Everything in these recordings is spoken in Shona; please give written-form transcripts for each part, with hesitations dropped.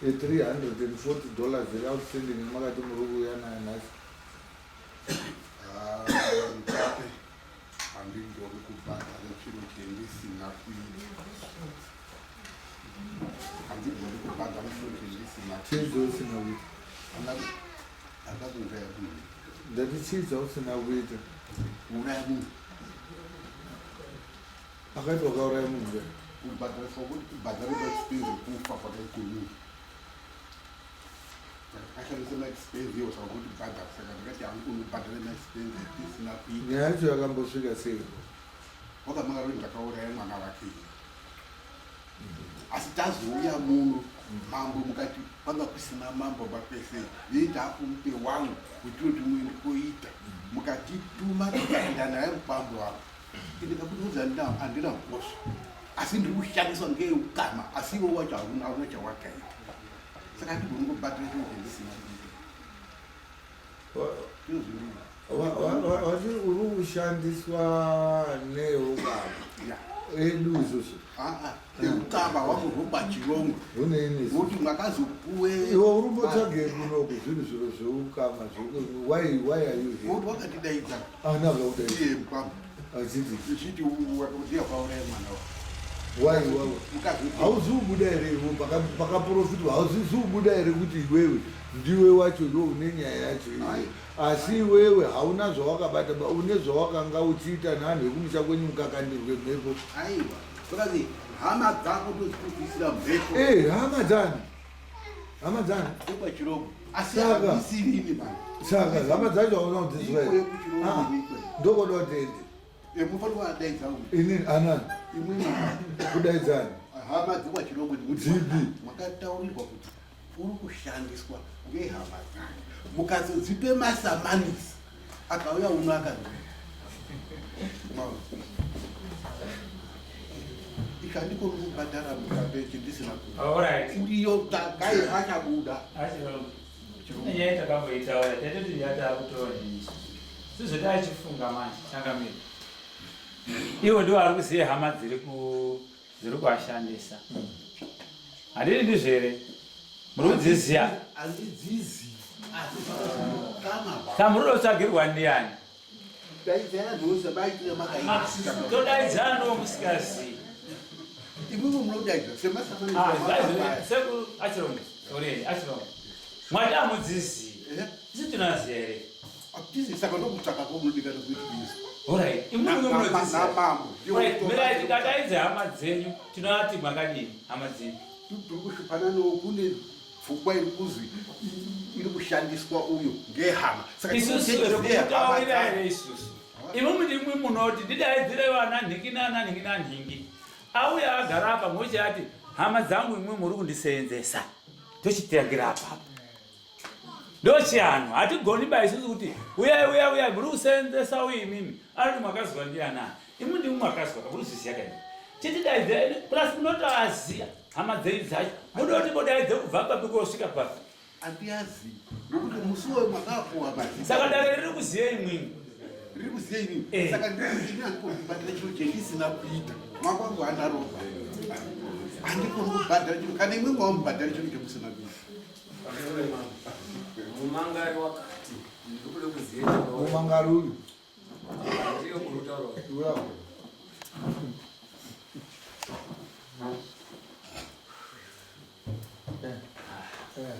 ye340 dollars iri outstanding yamakati muri kuuya nayo nhasi. Ah, Mutape, handigoni kubhadhara chiro chendisina kuita. Handigoni kubhadhara chiro chendisina Chii chausina kuita? Handina kuuraya munhu. Ndati chii chausina kuita? Kuuraya munhu. Akati wakauraya munhu ve. Kubhadhariswa kuti kubhadhara maexpense ekufa kwakaita munhu. Akashandisa maexpense iwo saka kuti bhadhara saka ndakati handikoni kubhadhara maexpense etisina kuita. Nyaya yacho yakambosvika sei? Wakamangara kuti ndakauraya mwana wake. Asi tazouya muno mambo mukati kwanga kusina mambo mapese ini ndakumupe wangu kuti kuti muende koita mukatituma tikaenda naye mukwambo wangu ndikakuudza handina mhosva asi ndiri kushandiswa ngeukama asi iwe wacho hauna hauna chawakaita saka handigoni kubhadhara chinhu chandisina kuita. Wati uri kushandiswa neukama edu isusu. Eukama wangu hwoba chirongo kuti mwakazopuwe iwe uri kumbotsvagei kunoku zvinhu zviro zveukama why why are you here? Wakatidaidza. Ana akakudaidza. Iye mkwambo. Achiti Achiti ndiye wakauraya mwana wako. Why why? Hauzi kubuda here iwe pakaprofitwa hauzizi kubuda here kuti iwewe ndiwe wacho iwe une nyaya yacho iwe asi iwewe hauna zvawakabata ba une zvawakanga uchiita nevanhu vekumusha kwenyu mukakandirwe mhepo. Aiwa zvakanzi hama dzako ndodzikubvisira mhepo. Eh hama dzani? Hama dzani? Dzekwachirongo. Asi handisiri ini manje. Saka hama dzacho hauna kudziziva here? Ah, ndokoda kuti ende. Eh, mufanira kudaidza uyu. Ini anani? Imwimwi. Kudaidzani? Hama dzekwachirongo dzipi? Makataurirwa kuti uri kushandiswa ngehama dzake. Mukazodzipe masamanisi akauya uno akati izvi handikoni kubhadhara mukabechi ndisina uriyo tsvagai achabuda. Nyaya takamboitaura taitoti yatakutora isusu sizvo tachifunga manje changamire ivo ndivo vari kuziva hama dziri ku dziri kuashandisa handidi ndizvo here muri kudziziva handidzizivi asi saka muri kutsvagirwa ndiyani todaidzana no musikazivi imwimwi munodaidza semasasekuru achirongo sorry achirongo mwati amudzizivi isu tinoziva here Atizi saka ndokutsvaka komunodikana kuti izwi. Alright, imwimwi munodziziva. Alright, mirai tikadaidza hama dzenyu tinovati makadini hama dzenyu. Tiri kushupana nokune pfungwa iri kuzwi iri kushandiswa uyo ngehama. Saka isusu kutaurira here isusu? Imwimwi ndimwi munoti ndidaidzire vana nhingi nana nhingi nanhingi. Auya agara apa mochati hama dzangu imwi muri kundiseenzesa. Tochitirangira apapo. Ndochianhu hatigoni ba isusu kuti uyai uyai uyai muri kuseenzesa uyu imimi anoti makazwa ndianani imi ndimi makazwa ka muri kuzviziya kaini chitidaidza plus munotoaziya hama dzenyu dzacho muda kuti modaidze kubva papi kosvika papi andiazi nokuti musi uyo makapuwa mazita saka dare riri kuziya imwimwi riri kuziya inini Eh. saka ndini andikobhadhara chiro chendisina kuita mwakwangu andaroba handikoni kubhadhara chiro kana imwe mwamubhadhara chiro chemusina kuita Mumangari wakati ndiri kuda kuziva Mumangari uyu. Ndiyo kurutaura. Uya. Eh. Eh.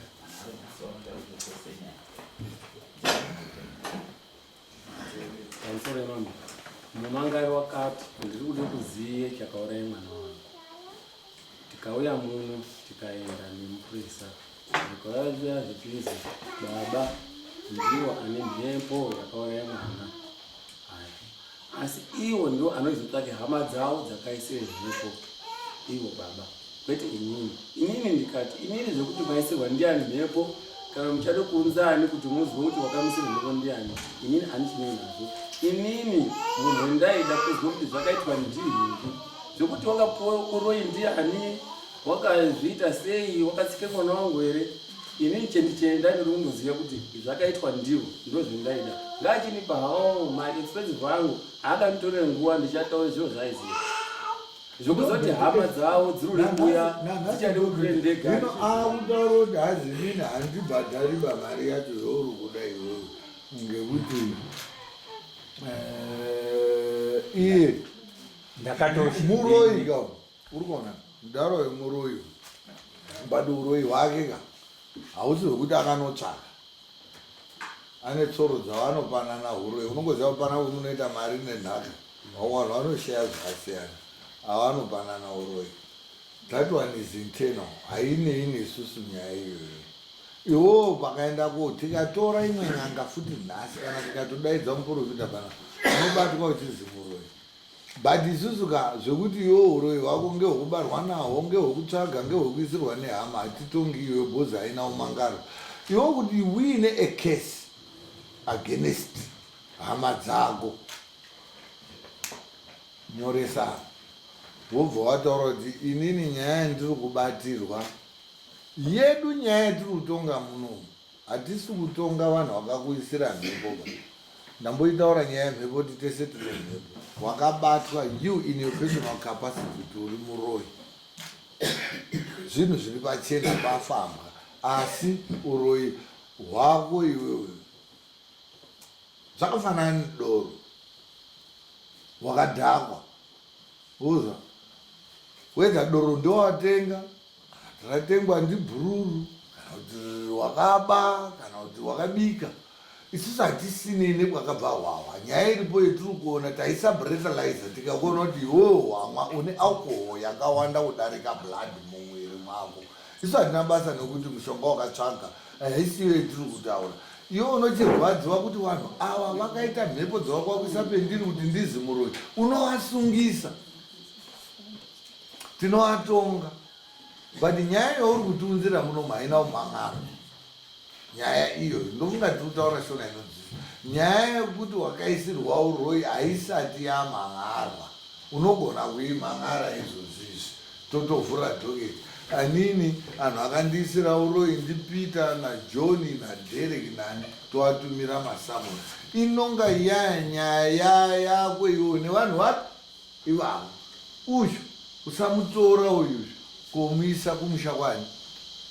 Pamusoro yemambo. Mumangari wakati ndiri kuda kuziva chakauraya mwana wangu. Tikauya muno tikaenda nemupurisa zvikauya zviya zvichizi baba ndiwo ane mhepo yakauraya mwana aya asi iwo ndiwo anozotsvake hama dzawo dzakaisire mhepo ivo baba kwete inini inini ndikati inini zvekuti maisirwa ndiani mhepo kana muchade kuunzani kuti muzwe kuti wakamisirwa mhepo ndiani inini handichinei nazvo inini munhu ndaida kuzwa kuti zvakaitwa ndinhingi Zvekuti wakapuwa uroyi ndiani, wakazviita sei, wakatsika mwana wangu here? Ini chendichenda ndiri kungoziva kuti zvakaitwa ndivo ndozvendaida. Ngaachinipa hawo ma expensive angu haakanditorere nguva ndichataura zviro zvaaiziva. Zvokuzoti hama dzavo dziri kuda kuuya dzichade kukwira ndege. Hino akutaura kuti hazi inini handibhadhari ba mari yacho yauri kuda iwewe ngekuti eh, iye muroyi ka uri kuona mudaro wemuroyi but uroyi hwake ka hausi hwekuti akanotsvaka ane tsoro dzavanopanana huroyi unongoziva kupana munoita mari nenhaka vanhu vanosheya zvakasiyana avanopanana uroyi that one is internal hainei nesusu nyaya iyoyo iwowo pakaenda ko tikatora imwe n'anga futi nhasi kana tikatodaidza muprofita pana unobatwa uchizi muroyi But isusu ka zvekuti iwe huroyi hwako ngehwekubarwa nahwo ngehwekutsvaga ngehwekuisirwa nehama hatitongi iwe bhozi haina umangaro iwe kuti uine a case against hama dzako nyoresa wobva wataura kuti inini nyaya yandiri kubatirwa yedu nyaya yatiri kutonga munomu Hatisi kutonga vanhu vakakuisira mhepo ba. Ndamboitaura nyaya yemhepo kuti tese tine mhepo. Wakabatwa you in your personal capacity kuti uri muroyi. Zvinhu zviri pachena pafambwa asi uroyi hwako iwewe zvakafanana nedoro wakadhakwa uza wega doro ndowatenga Ratengwa ndibhururu kana kuti wakaba kana kuti wakabika. Isusu hatisinei nekwakabva hwahwa. Nyaya iripo yetiri kuona taisa breathalyzer tikakuona kuti iwewe wamwa une alcohol yakawanda kudarika blood mumwiri mako. Isu hatina basa nekuti mushonga wakatsvaga haisiyo yetiri kutaura. Iwe unochirwadziwa kuti vanhu ava vakaita mhepo dzavakwakuisa pendiri kuti ndizi muroyi. Unovasungisa. Tinovatonga. But nyaya yauri kutiunzira muno haina umhan'aro. Nyaya iyoyo ndofunga tiri kutaura shona inonzwisisa. Nyaya yekuti wakaisirwa uroyi haisati yamhan'arwa. Unogona kuimhan'ara izvozvi izvi totovhura docket. Anini anhu akandiisira uroyi ndiPeter naJohn naDerek nani tovatumira masummons. Inonga yaya nyaya yako iwewe nevanhu vapi? Ivavo. Uyu usamutora uyu komuisa kumusha kwani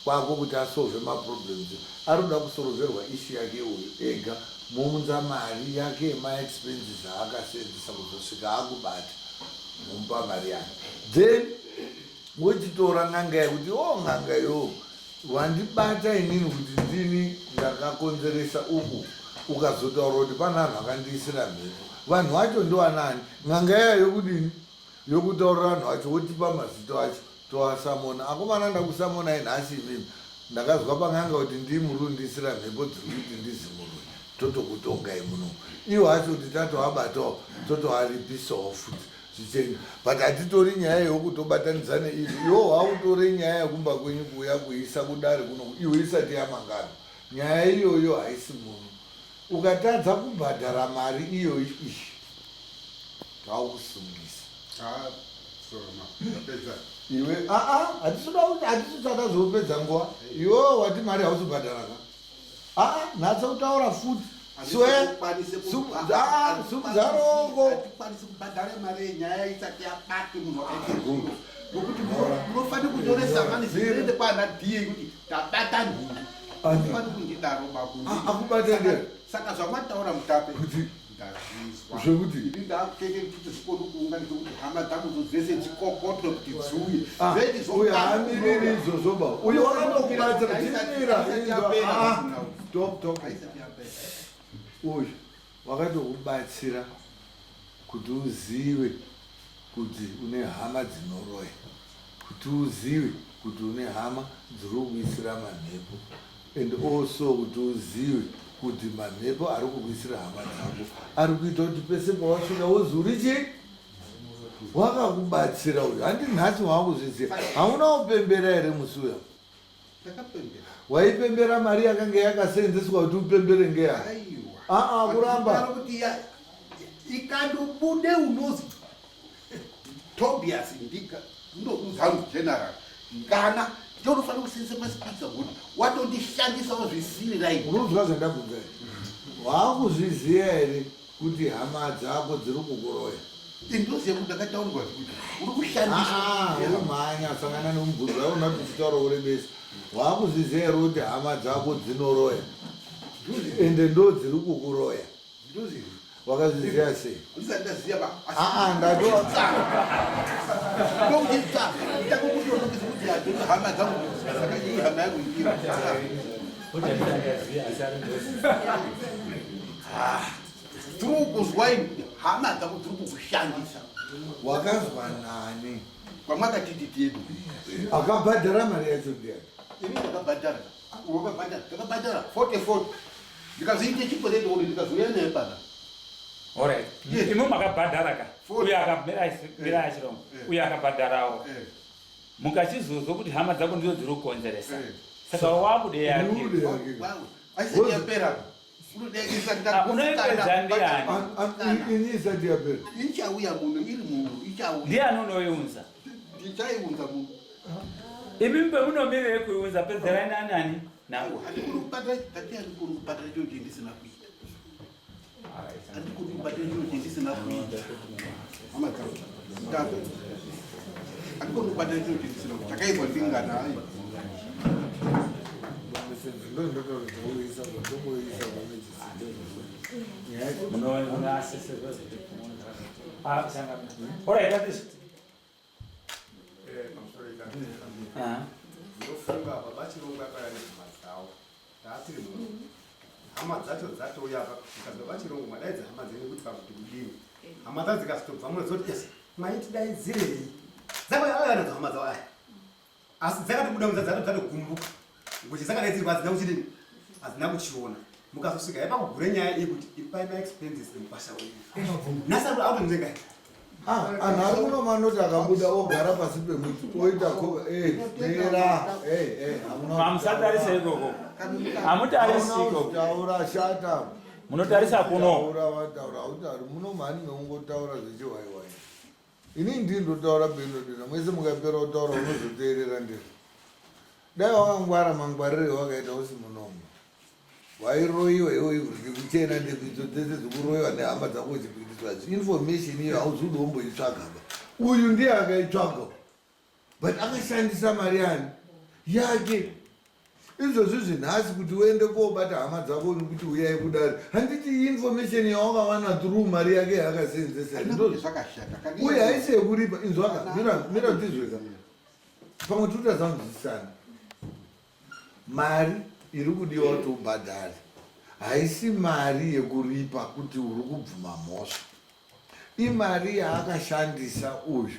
kwako kuti asolve maproblems arikuda kusolverwa issue yake uyu ega mounza mari yake yemaexpenses aakasenzesa kuzosvika akubata momupa mari yake then wochitora n'anga yekuti o oh, n'anga yoo wandibata inini kuti ndini ndakakonzeresa uku ukazotaura kuti pane anhu akandiisira mhepo vanhu vacho ndiwanani n'anga iya yokudini yokutaurira vanhu vacho wotipa mazito acho toasamona akomana ndakusamonai nhasi imimi ndakazwa pan'anga kuti ndii muri kundiisira mhepo dziri kuti ndizimurwe totokutongai muno iwo acho kuti tatoabatawo totoaripisawo futi zvichena but hatitori nyaya yokutobatanidza neizvi iwo wautore nyaya yekumba kwenyu kuuya kuisa kudare kuno iwe isati yamangana nyaya iyoyo haisi muno ukatadza kubhadhara mari iyoyi iyi takusungisa ah, iwe aa hatisuda kuti hatisutsvaka zvopedza nguva iwe wati mari hausi kubhadhara ka aa nhasa kutaura futi sumudza roko hatikwanisi kubhadhara mari yenyaya isati yabatwe munhu wakaita zvungu nokuti munofanira kunyoresa mani zviende kwana da kuti tabata nhingi Hatifani kundidaro babu. Ah, akubata ndiye. Saka zvamataura mutape. Kuti ndazvizwa. Zvekuti ini ndakuteke kuti zvikoni kuunganidza kuti hama dzangu dzo dzese dzikokotwe kuti dziuye. Ah, uyu haamiriri izvozvo ba. Uyu wakatokubatsira chimira. Ah, stop talking. Uyu wakatokubatsira kuti uzive kuti une hama dzinoroya. Kuti uzive kuti une hama dziri kukuisira mamhepo and also kuti uzive kuti mamhepo ari kukuisira hama dzako ari kuita kuti pese pawasvika wozi uri chii wakakubatsira uyu handi nhasi waakuzviziva hauna kupembera here musi uya waipembera mari yakanga yakaseenzeswa kuti upembere ngeya aa kuramba ikandobude unozi Tobias ndika ndokuzangu general ngana ndinofanira kusenzesa masipikisa kuti watondishandisawo zvisiri right. Unonzwa zvandabvunza here? Waakuzviziva here kuti hama dzako dziri kukuroya? Indoziva kuti ndakataurirwa kuti uri kushandisa. Ah, ah, umhanya sangana nemubvunzo waona kuti uchitaura urebesa. Wakuzviziva here kuti hama dzako dzinoroya? Ende ndo dziri kukuroya. Ndinoziva. Wakazviziva sei? Ndisati ndaziva ba. Ah, ah, ndato Ndokuchitsvaga. Ndakukutonokisa kuti hadzoti hama dzangu saka iyi hama yangu iyi. Tiri kuzwa hama dzako dziri kukushandisa. Wakazwa nani? Kwamwakatiti tiedu. Akabhadhara mari yacho ndiani? Ini ndakabhadhara. Wakabhadhara. Ndakabhadhara 40 40. Ndikazoita chikwereti uri ndikazouya naye pana. Alright. Yes. Imi makabhadhara ka. Forty. Uyo akamira mira achirombo. Uyo akabhadharawo. Mukachizozwa kuti hama dzako ndidzo dziri kukonzeresa. Saka wakude yake. Ude yake. Wow. Aisati yapera. Ah, unoipedza ndiani? Ini isati yapera. Ichauya muno iri muno ichauya. Ndiani unoiunza? Ndichaiunza muno. Imi pemunomirire kuiunza pedzerai nanani? Nangu. Handikuri kubhadhara tati handikuri kubhadhara chiro chendisina kuita. Handikuri kubhadhara chiro chendisina kuita. Hama dzangu. Ndazvo. Handikuri kubhadhara chiro chendisina kuita. Takaibva ndingana hayi. Alright, that is. Ndinofunga baba Chirongwa paya nehama dzavo taatiri muno hama dzacho dzatouya apa zvikanzi baba Chirongwa madaidza hama dzenyu kuti pakuti kudini hama dzacho dzikazotobva muno dzoti yes maitidaidzirei dzakauya auya nadzo hama dzavo aya asi dzakatobuda mudza dzatogumbuka ngochi dzakadaidzirwa hadzina kuchidini hadzina kuchiona mukazosvika yapa kugure nyaya iyi kuti ipai maexpenses emukwasha wenyu nhasi ari akutonzenga Ah, anhu ari kuno manoti akabuda ogara pasi pemuti oita mira Hamusatarisa ikoko. Hamutarisi ikoko. Taura shata. Munotarisa kuno. Taura wataura hautauri muno mhani meungotaura zvechiwaiwai. Ini ndini ndotaura benodina mwese mukapera kutaura unozoteerera ndizvo. Dai wakangwara mangwarire wakaita usi munomu. Wairoyiwa iwe ndikuchena ndekuidzo dzese dzikuroyiwa nehama dzako uchipikiswa. Information iyo hauzi kuda kumboitsvaga ba. Uyu ndiye akaitsvaga. But akashandisa mari yani yake. Izvozvi zvinhasi kuti uende kobata hama dzako nekuti uyai kudare. Handiti information yawakawana through mari yake yaakaseenzesa. Zvakashata. Uye haisi yekuripa inzwaka mira mira ndizweka. Pamwe tiri kutadza kunzwisisana. Mari iri kudiwa kuti ubhadhare haisi mari yekuripa kuti uri kubvuma mhosva. Imari yaakashandisa uyu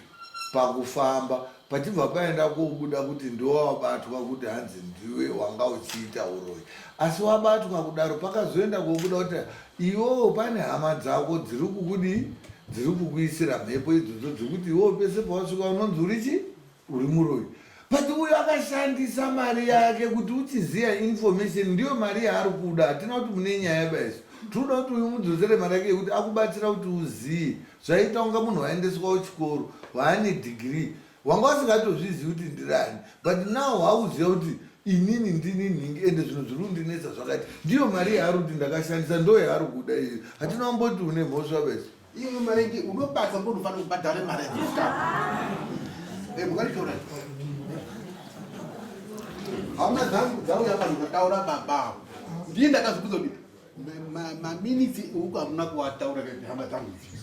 pakufamba pachibva paenda kobuda kuti ndiwe wabatwa kuti hanzi ndiwe wanga uchiita uroyi. Asi wabatwa kudaro pakazoenda kobuda kuti iwewo pane hama dzako dziri kukudii dziri kukuisira mhepo idzodzo dzekuti iwewo pese pawasvika unonzi uri chii uri muroyi. But uyu akashandisa mari yake kuti uchiziva information ndiyo mari yaari kuda. Hatina kuti mune nyaya baiso. Tinoda kuti uyu mudzosere mari yake yekuti akubatsira kuti uzive. Zvaita kunga munhu waendeswa kuchikoro waane degree wanga usingatozvizivi kuti ndirani but now wauziva kuti inini ndini nhingi ende zvinhu zviri kundinetsa zvakati ndiyo mari yaari kuti ndakashandisa ndo yaari kuda iyoyo. Hatina kumboti une mhosva baiso. Iwe mari ndi unobasa ngo unofanira kubhadhara mari yadzitanga. Mukaritora. Hama dzangu dzauya pano kataura baba. Ndiye ndakazvibvunza kuti maminitsi uku hamuna kuwataura kuti hama dzangu idzi.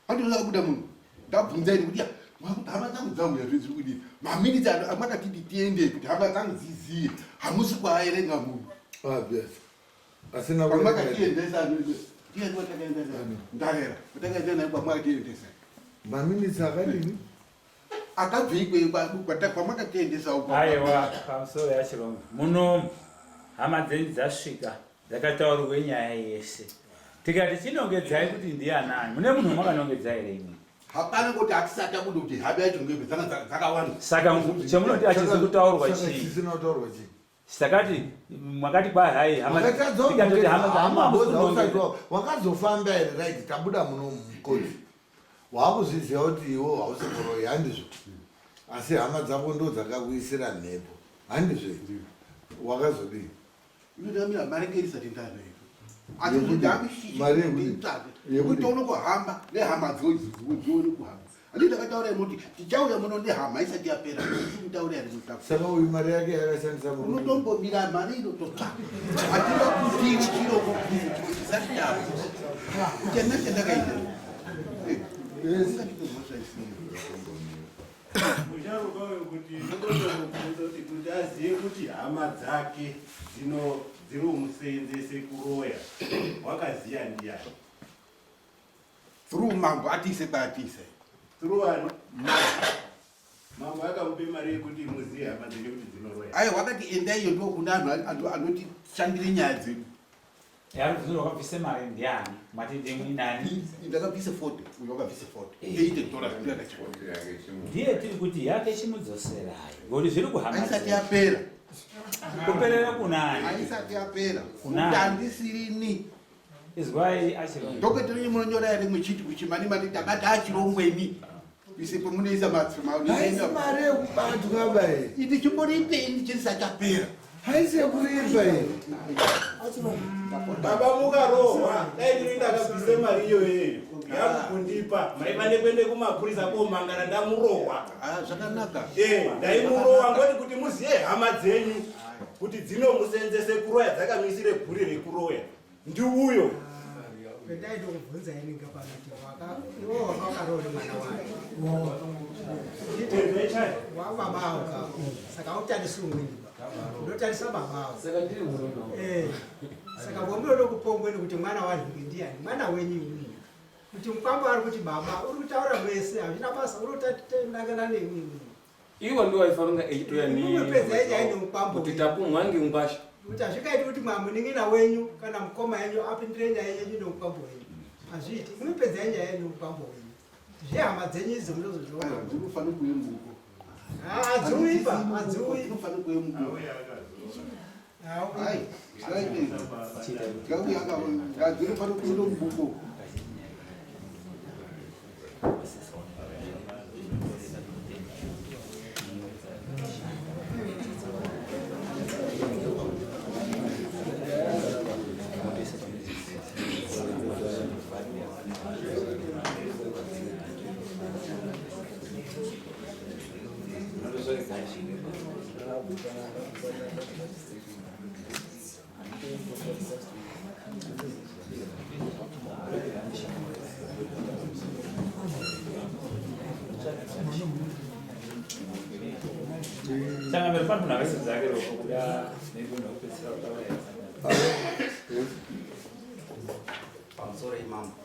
Andinoda kubuda munhu. Ndabvunza ini kuti hama dzangu dzauya zviri kudii. Maminitsi amakatiti tiende kuti hama dzangu dziziye. Hamusi kuaerenga munhu. Obvious. Asina Kwamakatiendesa ndiani watakaenda naye? Ndarera. Watakaenda naye kwamakatiendesa. Maminitsi akadini? Akabva ikweyo kwamakatiendesa uko. Aiwa, pamusoro yaChirombo. Muno hama dzenyu dzasvika dzakataurirwe nyaya yese. Tikati chinongedzai kuti ndianani. Mune munhu wamakanongedza here imwi? Hapana kuti hatisati tabuda kuti hama yacho ngebe dzanga dzakawanda. Saka chamunoti hachizi kutaurwa chii? Chisina kutaurwa chii? Sakati mwakati kwa hai hama tikatoti hama hama wakazofamba here right tabuda muno mukoti wakuzviziva kuti iwe hausi muroyi handizvo asi hama dzako ndo dzakakuisira mhepo handizvo wakazodii Inotamira mari ngeri isati ndanayo. Asi Yekuti- kuti mari yekuti- nditsvake yekuti- kuti tione kuhamba nehama dzoidzi dzione kuhamba. Handiti ndakataura imi kuti tichauya muno nehama isati yapera. Ndikutaura here mutaku? Saka uyu mari yake yakashandisa murume. Unotombomira mari inototsvaka. Hatina kuti chiro chiro chisati chavo. Chena chandakaita. Yes. Musharuka uyu kuti ndinotomubvunza kuti kuti azive kuti hama dzake dzino dziri kumuseenzese kuroya wakaziya ndiyani? Through mambo atiise kwaatiise. Through ani? Mambo akamupe mari yekuti muzive hama dzenyu kuti dzinoroya. Aiwa wakati endai iyo ndokuna anhu anotishandire nyaya dzedu. Yarubvunzo wakabvisa mari ndiani? Mati ndimwi nani? Ndakabvisa 40, uyo wakabvisa 40. 80 dollars ndiyo yakachekwa. Ndiye tiri kuti yake chimudzoserai. Ngoti zviri kuhama. Haisati yapera. Kuperera kunani? Haisati yapera. Kunani? Kuti handisirini. Izwai achirongwa. Dhokota renyu munonyora here muchiti kuchimani mani tabata achirongweni. Ise pamunoisa matsima. Haisi mari yekubatwa ba iyi. Iti chimboripe ini chisachapera. Haisi yekuripa iyi. Baba mukarohwa dai ndiri ndakabvise mari iyoyeyo yakukundipa maiva nekuende kumapurisa komangara ndamurohwa. Ah, zvakanaka. Eh, ndaimurohwa ngoti kuti muziye hama dzenyu kuti dzinomusenzese kuroya dzakamisire guri rekuroya ndiuyo. Endai ndokubvunza ini ngapanoti waka iwo waka wakaroore mwana wake. Wababa awo ka. Saka hautarisi umweni ba. Unotarisa baba awo. Saka ndiri murume wangu. Eh. Saka vomunoda kupongweni kuti mwana wanhingi ndiani? Mwana wenyu imwimwi. Kuti mukwambo ari kuti baba uri kutaura mwese hazvina basa unotanangana nemi imwimwi. Iwo ndiwo aifanira echitoya ni Imwimwi pedzai nyaya nemukwambo kuti wenyu. tapumwa ngengwasha. Kuti hazvikaiti kuti munin'ina wenyu kana mukoma yenyu apindire nyaya yenyu nemukwambo wenyu. Hazviiti. Imwimwi pedzai nyaya yenyu nemukwambo wenyu. Zvehama dzenyu idzo munozozviona. Aiwa, ndinofanira kuuya mubuko. Hadziuyi ba, hadziuyi. Ndinofanira kuuya mubuko. Ai, zvaite. Ngauya aka, ndinofanira kuuya mubuko. Changamire pane munhu akaisa dzake roko kuda maybe munhu wekupedzisira kutaura here. Pamusoro imambo.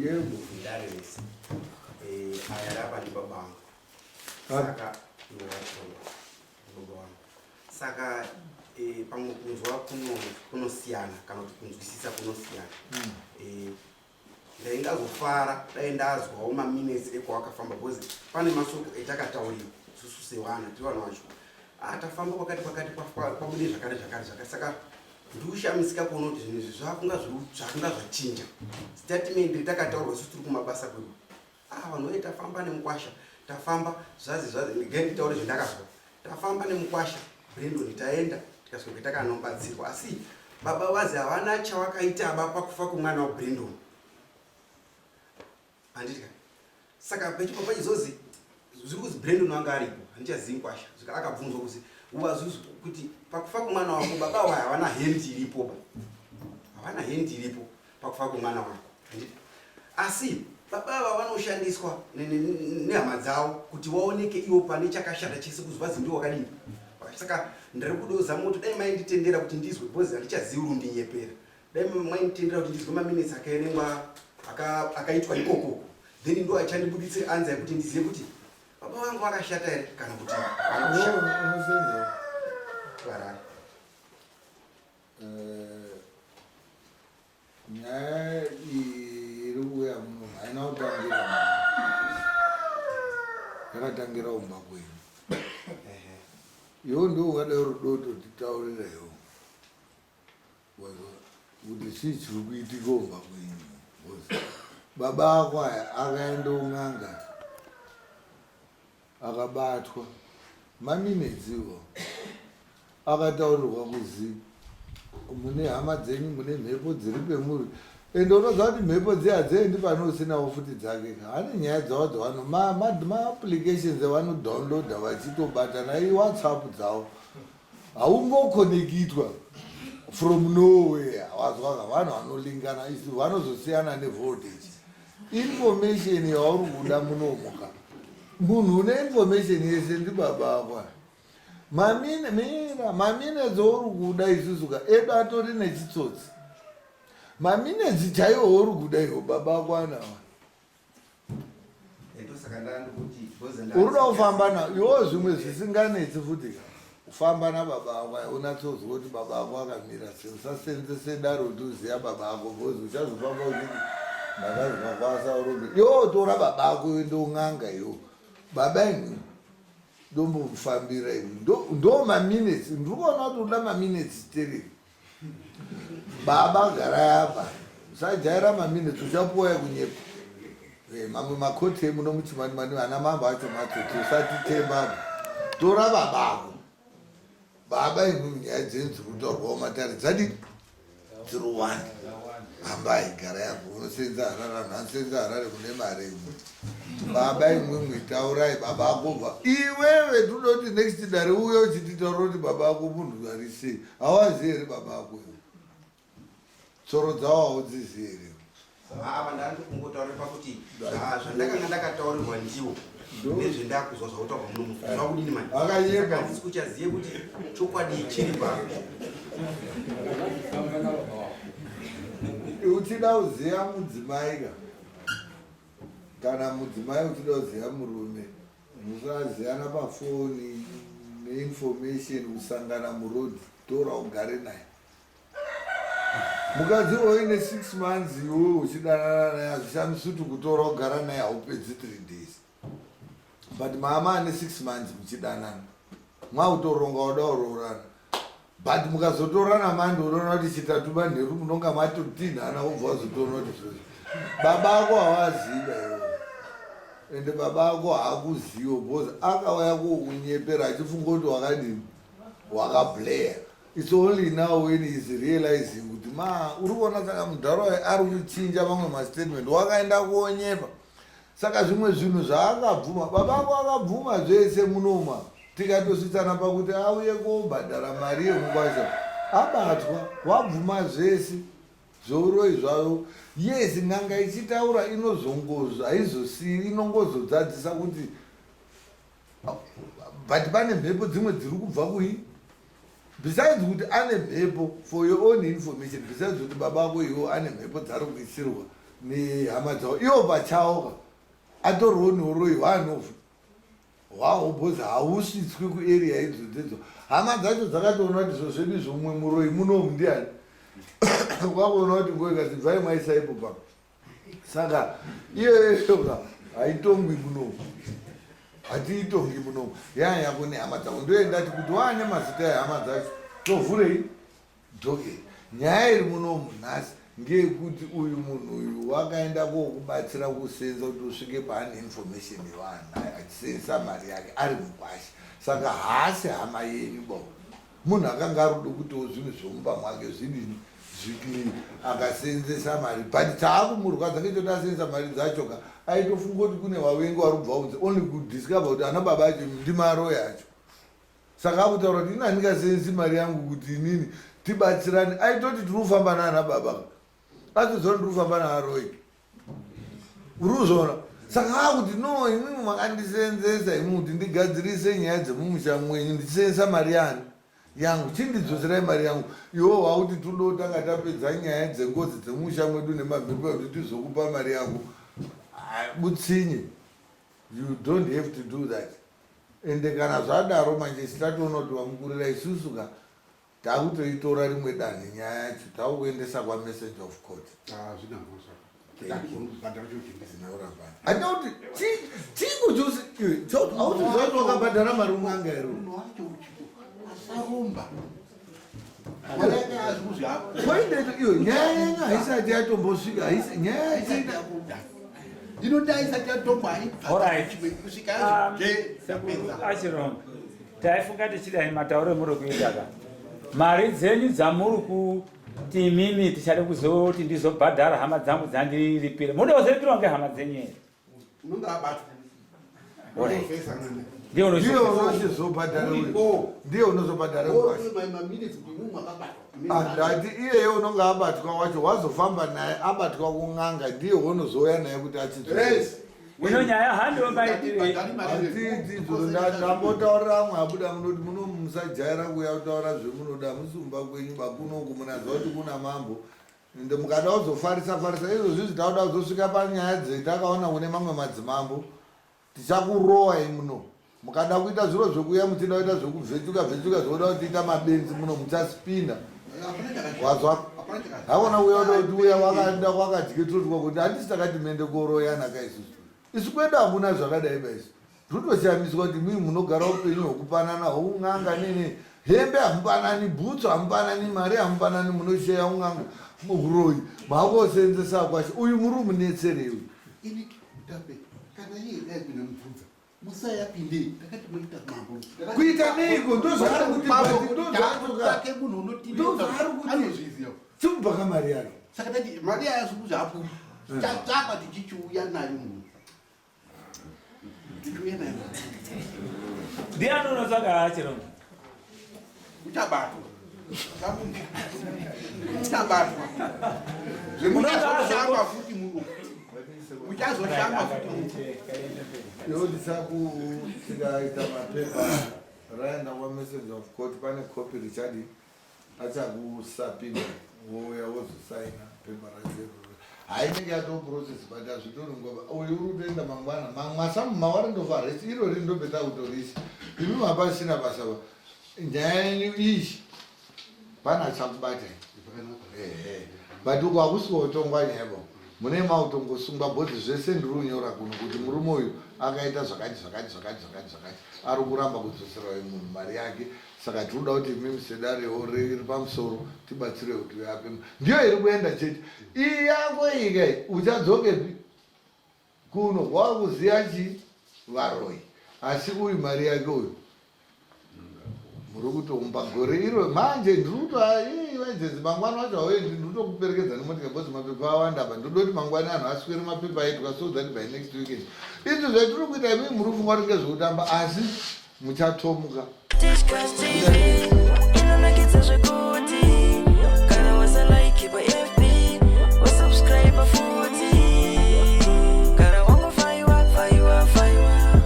Yebo. Dare rese. Eh, aya rapa ndi baba vangu. Saka iwe wacho baba vangu. Saka eh, pamwe kunzwa kuno kunosiyana kana kuti kunzwisisa kunosiyana. Eh, ndaingazofara dai ndazwawo maminutes ekwawakafamba because pane masoko etakatauriwa isusu sevana tiri vana vacho. Ah, tafamba kwakati kwakati kwabude zvakare zvakare zvakare. Saka ndikushamisika kuona kuti zvinhu izvi zvakunga zvakunga zvachinja. Statement retakataurwa isusu tiri kumabasa kwedu. Ah, vanhu vaye tafamba nemukwasha, tafamba zvazi zvazi, regai nditaure zvandakazwa. Tafamba nemukwasha Brandon taenda tikasvika kuti takanobatsirwa, asi baba vazi havana chavakaita ba pakufa kwemwana waBrandon. Handiti ka? Saka pechibva pachizozi zviri kuzi Brandon wanga aripo, handichazivi mukwasha. Zvika akabvunzwa kuzi wazuzu kuti pakufa kwemwana wako baba waye havana hand iripo ba. Havana hand iripo pakufa kwemwana wako. Handiti? Asi baba ava vanoshandiswa nehama dzavo kuti vaoneke ivo pane chakashata chese kuzi vazi ndiwo wakadini. Saka ndiri kuda kuzama kuti dai mainditendera kuti ndizwe because handichazivi uri kundinyepera. Dai mainditendera kuti ndizwe maminutes akaerengwa akaitwa ikoko. Then ndo achandibuditsira anza yekuti ndizive kuti baba vangu vakashata here kana kuti havana kushata. Unosenza. Varare. Nyaya iyi iri kuuya muno haina kutangira muno. Yakatangira kumba kwenyu. Iwe ndiwe ungada rudo kutotitaurira iwe. Wazwa kuti chii chiri kuitika kumba kwenyu. Because baba ako aya akaenda kun'anga akabatwa maminetsi iwo akataurirwa kuzi Mune hama dzenyu, mune mhepo dziri pemuri. Ende unoziva kuti mhepo dziya hadziendi pane usinawo futi dzake ka. Ane nyaya dzavo dzavano ma, ma, ma applications avanodownloada vachitobatana iWhatsApp dzavo. Haungokonekitwa from nowhere wazwa ka vanhu vanolingana isu vanozosiyana nevoltage. Information yauri kuda munomuka. Munhu une information yese ndibaba ako. Mamine mira maminetsi ori kuda isusu ka edu atori nechitsotsi. Maminetsi chaiwo ori kuda iwo baba ako anawa. Uri kuda kufamba na iwo zvimwe zvisinganetsi futi ka. Kufamba nababa ako ayo unatsozwa kuti baba ako akamira sei usasenzese daro kuti uziya baba ako because uchazofamba uchiti ndakazwa kwasaurombe iwo tora baba ako uende un'anga iwo baba imwe ndombomufambira imwe ndo maminutes ndiri kuona kuti uda maminutes tereri baba garai apa usajaira maminutes uchapuwa yekunyepa eh, mamwe makoti emuno muchimanimani vana mambo acho matsotsi usatitemba apa tora babako Baba imwimwi nyaya dzenyu dziri kutaurwawo matare dzadii dziri wanda hambai garai apo unosenza harare vanhu vanosenza harare kune mari imwe baba imwimwi taurai baba akobva iwewe tinoti next dare uye uchititaura kuti baba ako munhu ari sei hawazivi here baba ako iwe Tsoro dzawo haudzizivi here? Apa ndandikungotaura pakuti zvandakanga ndakataurirwa ndiwo nezvendakuzwa zvakutaurwa muno mufi zvakudini manje Akanyepa. handisi kuchazive kuti chokwadi chiri papi. Uchida kuziva mudzimai ka kana mudzimai uchida kuziva murume musaziyana pafoni neinformation kusangana muroad tora ugare naye mukadzi uine 6 months iwe uchidanana naye hazvishamisi kuti kutora kugara naye haupedzi 3 days but mama ane 6 months muchidanana mwakutoronga uda kuroorana but mukazotorana mandi unoona kuti chitatu manheru munonga matotinhana wobva wazotoona kuti zvozvo baba ako hawaziva iwe ende baba ako haakuzivo because akauya kokunyepera achifunga kuti wakadini wakableya It's only now when he's realizing kuti ma uri kuona saka mudhara uyu ari kuchinja mamwe mastatement wakaenda kuonyepa saka zvimwe zvinhu zvaakabvuma baba ako akabvuma zvese munoma tikatosvitsana pakuti auye kobhadhara mari yemukwasha abatwa wabvuma zvese zveuroyi zvavo yes n'anga ichitaura inozongozo haizosii inongozodzadzisa kuti but pane mhepo dzimwe dziri kubva kui besides kuti ane mhepo for your own information besides kuti baba ako iwo ane mhepo dzari kuisirwa nehama dzavo iwo pachawo ka atoriwo neuroyi hwaanofa hwaho bcause hausvitswi kuarea idzo dzedzo hama dzacho dzakatoona kuti zvo zvedu izvo mumwe muroyi munomu ndiani kwakuona kuti ngoikati bvai maisa ipo papa saka iyoyoyoka haitongwi munomu hatiitongi munomu yaya yako nehama dzako ndoendati kuti waane mazita ehama dzacho tovhurei doke nyaya iri munomu nhasi ngeyekuti uyu munhu uyu wakaenda kokubatsira kusenza kuti usvike paane information yewaanayo achisenza mari yake ari mukwasha saka haasi hama yenyu bo Munhu akanga ari kuda kutiwo zvinhu zvemumba mwake zvidini zviclean akaseenzesa mari but chaakumurwadza ngechoti aseenzesa mari dzacho ka aitofunga kuti kune vavengi vari kubva kunze only kudiscover kuti ana baba acho ndimaroyi acho saka akutaura kuti ini handingaseenzesi mari yangu kuti inini tibatsirane aitoti tiri kufamba naana baba ka atoziva ndiri kufamba naaroyi uri kuzviona saka akuti no imimi makandiseenzesa imi kuti ndigadzirise nyaya dzemumusha mwenyu ndichiseenzesa mari yani yangu chindidzoserai mari yangu iwo wakuti tudotanga tapedza nyaya dzengozi dzemusha mwedu nemamhepo kuti tizokupa mari yako butsinye you don't have to do that ende kana zvadaro manje sitatoona kuti vamukurira isusu ka Takutoitora rimwe danho nyaya yacho takukuendesa kwa messenger of court. Ah, zvina mhosva. Handina kuti chii kuti hauziva kuti wakabhadhara mari un'anga here? Asaromba. Point iyo nyaya yenyu haisati yatombosvika nyaya haisati Inodai isati yatombwa haibva kusvika yazo. Achironga. Taifunga tichidai matauro emuri kuita ka. Mari dzenyu dzamuri kuti imimi tichade kuzoti ndizobhadhara hama dzangu dzandiripira. Munoda kuzoripirwa ngehama dzenyu here? Unonga abatwa. Ndiye Ndiye unozobhadhara uyu. Ndiye unozobhadhara uyu. Ah, ndati iyeye unonga abatwa wacho wazofamba naye abatwa kun'anga ndiye unozouya naye kuti achidzokera. Ino nyaya handiwo maitire. Ndambotaurira amwe abuda munoti muno musajaira kuuya kutaura zvemunoda musumba kwenyu bakunoku munaziva kuti kuna mambo ende mukada kuzofarisa farisa izvozvi tauda kuzosvika panyaya dzetakaona kune mamwe madzimambo tichakurowai muno mukada kuita zviro zvekuuya muchida kuita zvekubvetuka bvetuka zvekuda kutiita mabenzi muno muchaspinda wazwa haona uya uda kuti uya wakaenda wakadyeturwa kuti handisi takati mende koroyana ka isusu isu kwedu hakuna zvakadai ba isu zvotoshamiswa kuti mii munogara upenyu hwekupanana hwoun'anga nene hembe hamupanani bhutsu hamupanani mari hamupanani munosheya un'anga uroyi maakosenzesa kwashe uyu muri umunetserewi Ini mutape kana iye dai kunomubvunza musayapinde takati moita mambo Kuita neiko? Ndozvaari kuti Mambo, ndozvaari take munhu unotinetsa Ndozvaari kuti. anozviziva Chimubvaka mari yake. Saka tati mari yayo zvapo chatsvakwa tichichiuya nayo munhu tichiuya nayo Ndiani unotsvaka achironga? Uchabatwa. Uchabatwa. Zvemuchazoshamba futi muno. Muchazoshamba futi muno. Iwo ndisaku tikaita mapepa raenda kwa messenger of court pane copy richadi achakusapinda wouya wozosaina pepa racho hainenge yatoo process but hazvitori nguva uyu uri kutoenda mangwana mamwasa mawarindofa resi irori ndobeta kutorisi imi mapasina basa ba nyaya yenyu iyi pana achakubata ehe but uko hakusi kotongwa nyaya ba mune mautongosungwa bhodzi zvese ndiri kunyora kuno kuti murume uyu akaita zvakati zvakati zvakati zvakati zvakati ari kuramba kudzosera uyu munhu mari yake saka tinoda kuti imimi sedarewo riri pamusoro tibatsire kuti uyape ndiyo iri kuenda chete iyi yako iyi kai uchadzokepi kuno wakuziya chii varoyi asi uyu mari yake uyu muri kutoumba gore iro manje ndiri kutoaivaizezi mangwana wacho hauendi ndiri kutokuperekedza nemotika because mapepa awanda apa ndoda kuti mangwana anhu aswere mapepa aitwa so that by next weekend izvi zvatiri kuita imi muri kufunga kuti ngezvekutamba asi muchatomuka Tishkas TV inonakidza zvekuti kana wasalike pa FB wasubscribe futi kana wangofaiwa faiwa faiwa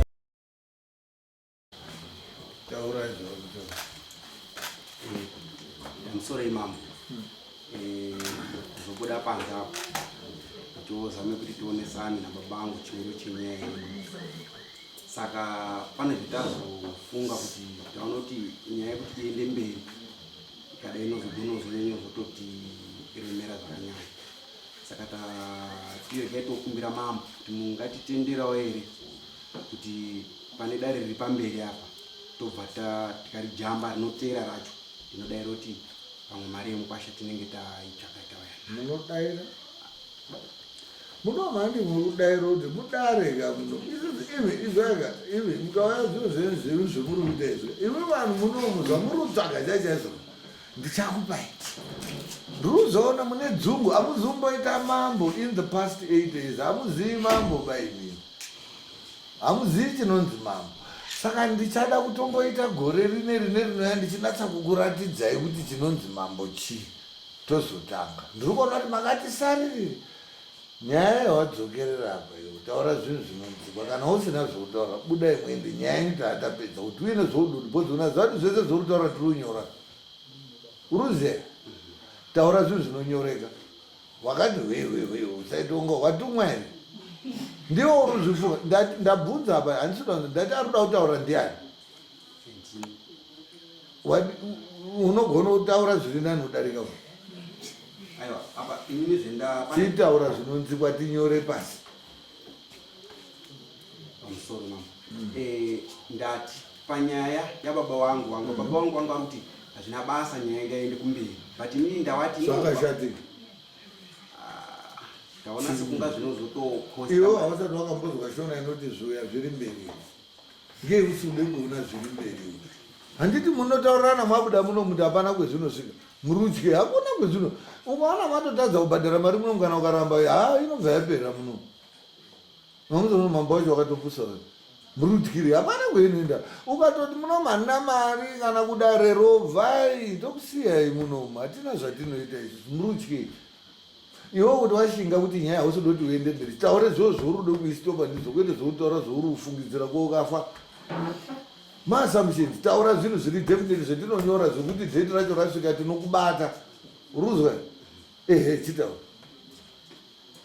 Taurai zvauri Pamusoro imambo kuzobuda panze apo kuti ozame kuti tionesane nababa angu chimiro chenyaya yedu saka pane zvatazofunga kuti taona kuti nyaya yekuti iende mberi ikadai inozogona kuzonyanya kuzototiremera zvakanyanya saka tatiregai tokumbira mambo kuti mungatitenderawo here kuti pane dare riri pamberi apa tobva tikarijamba rinoteera racho ndinodaira kuti pamwe mari yemukwasha tinenge taitsvaka tauya Munodaira munomhandi muri kudaira kuti mudare ka muno imi izvaka imi mukauya zviro zvenyu zvenyu zvemuri kuita izvi imi vanhu munomu zvamuri kutsvaga chaichaizvo ndichakupai ndikuzoona mune dzungu hamuzumboita mambo in the past 8 days hamuzivi mambo baimini hamuzivi chinonzi mambo saka ndichada kutomboita gore rine rine rinouya ndichinatsa kukuratidzai kuti chinonzi mambo chii tozotanga ndiri kuona kuti makati saririri nyaya yawadzokerera apa iwe taura zvinhu zvinonzikwa kana usina zvekutaura budai muende nyaya yenyu taatapedza kuti uine zvoududi bcause unaziva kuti zvese zvauri kutaura tiri kunyora uruziva taura zvinhu zvinonyoreka wakati hwehwehwe usaitonga watumwa here ndiwo uri kuzvifunga ndabvunza apa handisi kuda ndati ari kuda kutaura ndiani unogona kutaura zviri nani kudarika chitaura zvinonzikwa tinyore pasi pamusoro mama eh, ndati panyaya yababa wangu wangu baba wangu wangu akuti hazvina basa nyaya ngaende kumberi but inini ndawati zvakashatika ah, ndaona sekunga zvinozotokosta iwe hausati wakambozwa shona inoti zviuya zviri mberi ngei usikude kuona zviri mberi. Handiti munotaurirana mabuda muno muti hapana kwezvinosvika. Murutye hakuna kwezvino. Ukaona matotadza kubhadhara mari muno kana ukaramba ha inobva yapera muno. Mamuzoona mambo wacho wakatopusa uyo. Murutyiri hapana kweinoenda. Ukatoti muno manna mari kana kudare rovhai tokusiyai munomu hatina zvatinoita isusu murutyei. Iwe kuti washinga kuti nyaya hausi kuda kuti uende mberi taure zvoo zvauri kuda kuistopa ndizvo kwete zvoutaura zvauri kufungidzira ko ukafa maassumptions taura zvinhu zviri definitely zvetinonyora zvekuti date racho rasvika tinokubata urikuzwa ehe chitaura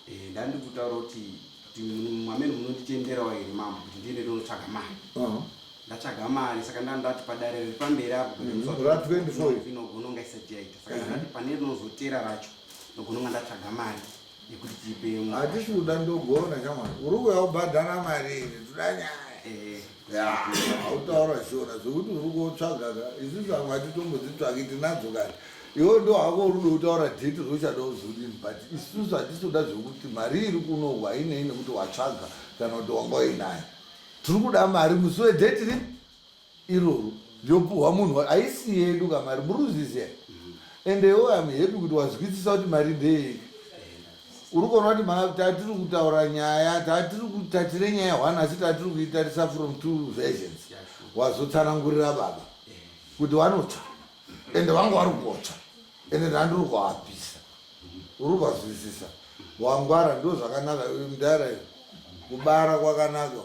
Eh, ndandikutaura kuti kuti mwamene munonditenderawo here mambo kuti ndiende ndonotsvaga mari ndatsvaga mari saka ndandati padare riri pamberi apo mhm, ra 24 inogononga isati yaita saka ndandati pane rinozotera racho ndogononga ndatsvaga mari yekuti tipe hatisi kuda ndogona shamwari uri kuya kubhadhara mari iri toda nyaya eh. Hautaura shona zvekuti uri kotsvaga ka isusu vamwe hatitombodzitsvaki tinadzo kare iwe ndo hako uri kuda kutaura date rauchada kuzodini but isusu hatisi kuda zvekuti mari iri kunoku hainei nekuti watsvaga kana kuti wanga uinayo tiri kuda mari musi wedate ri iroro yopuhwa munhu haisi yedu ka mari muri kuzviziva ende iwe am happy kuti wazwisisa kuti mari ndeyei uri kuona kuti tatiri kutaura nyaya tatiri tatire nyaya one asi tatiri kuitarisa from two versions wazotsanangurira baba kuti vanotsva ende vanga vari kuotsva ende ndandiri kuapisa uri kuvazwisisa wangwara ndo zvakanaka mudara kubara kwakanaka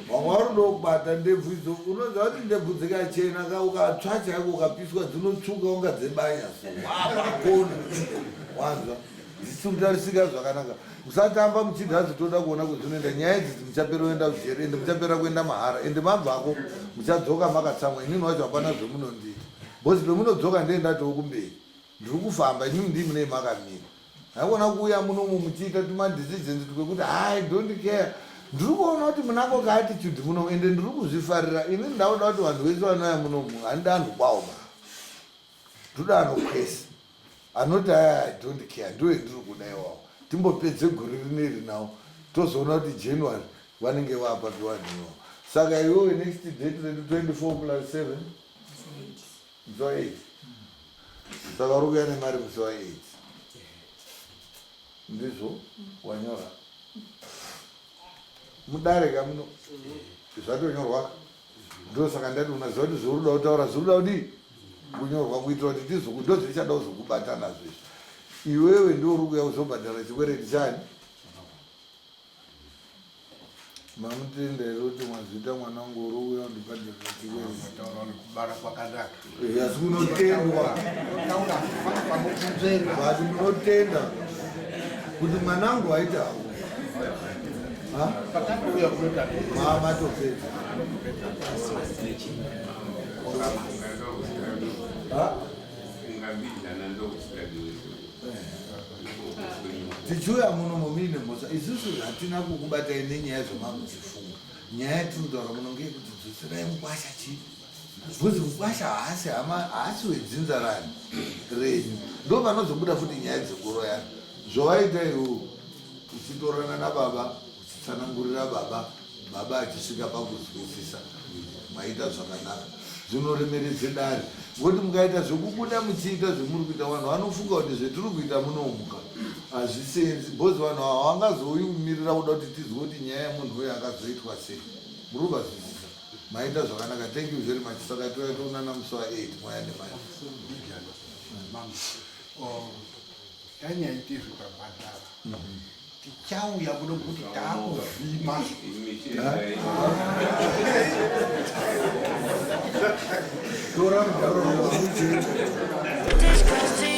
Vamwe vari kubata ndebvu idzo unoziva kuti ndebvu dzikachena ka ukatsva chaiko ukapiswa dzinotsvuka unga dzebanya so wapakona wanzwa dzisiri kutarisika zvakanaka musatamba muchiti hanzi toda kuona kwedzinoenda nyaya idzi muchapera kuenda kujeri ende muchapera kuenda mahara ende mabvako muchadzoka makatsamwa inini wacho hapana zvemunondiita bhozi pemunodzoka ndiye ndatiwo kumberi Ndiri kufamba imimi ndii munei makamira. Haikona kuuya munomu muchiita tuma decisions twekuti I don't care. Ndiri kuona kuti munako ka attitude munomu ende ndiri kuzvifarira. Ini ndakuda kuti vanhu vese vanouya munomu handidi anhu kwawo ba. Ndoda anokwesa. Anoti aya I don't care ndiwo endiri kuda iwawo. Timbopedze gore rineri nawo tozoona kuti January vanenge vapapi vanhu iwawo. Saka iwewe next date redu 24 plus 7 Musi wa 8. Saka uri kuuya nemari musi wa 8. Ndizvo wanyora. Mudare ka muno zvatonyorwa. Ndosaka ndati unaziva kuti zvauri kuda kutaura zviri kuda kudii? Kunyorwa kuitira kuti tizoku ndozvichada kuzokubata nazvo izvi. Iwewe ndiwe uri kuuya kuzobhadhara chikwereti chani? Mamutenda here kuti mwazviita mwana wangu uri uya undibhadharira chikwereti? Kubara kwakanaka. Eh, asi kunotendwa. But munotenda kuti mwanangu aita hako. Matopedza. Tichiuya muno muine mhosva isusu hatina kukubatai nenyaya zvamamuchifunga nyaya yatiri kutaura muno ngeyekuti dzoserai mukwasha chii bvunzi mukwasha haasi hama haasi wedzinza rani renyu ndo panozobuda futi nyaya dzekuroyana zvawaita iwewe uchitorana nababa uchitsanangurira baba Baba achisvika pakunzwisisa maita zvakanaka zvinoremeredze dare ngokuti mukaita zvekubuda muchiita zvemuri kuita vanhu vanofunga kuti zvetiri kuita munomuka hazvisenzi bhozi vanhu ava vangazouyi kumirira kuda kuti tizwe kuti nyaya yemunhu uyo akazoitwa sei muri kuvazwisisa maita zvakanaka thank you very much saka touya toonana musi wa 8 mwaya nemaya Tanyaite zvikabhadhara tichauya kuno kuti taakuvhima. Tora mudaro. Tichkach TV.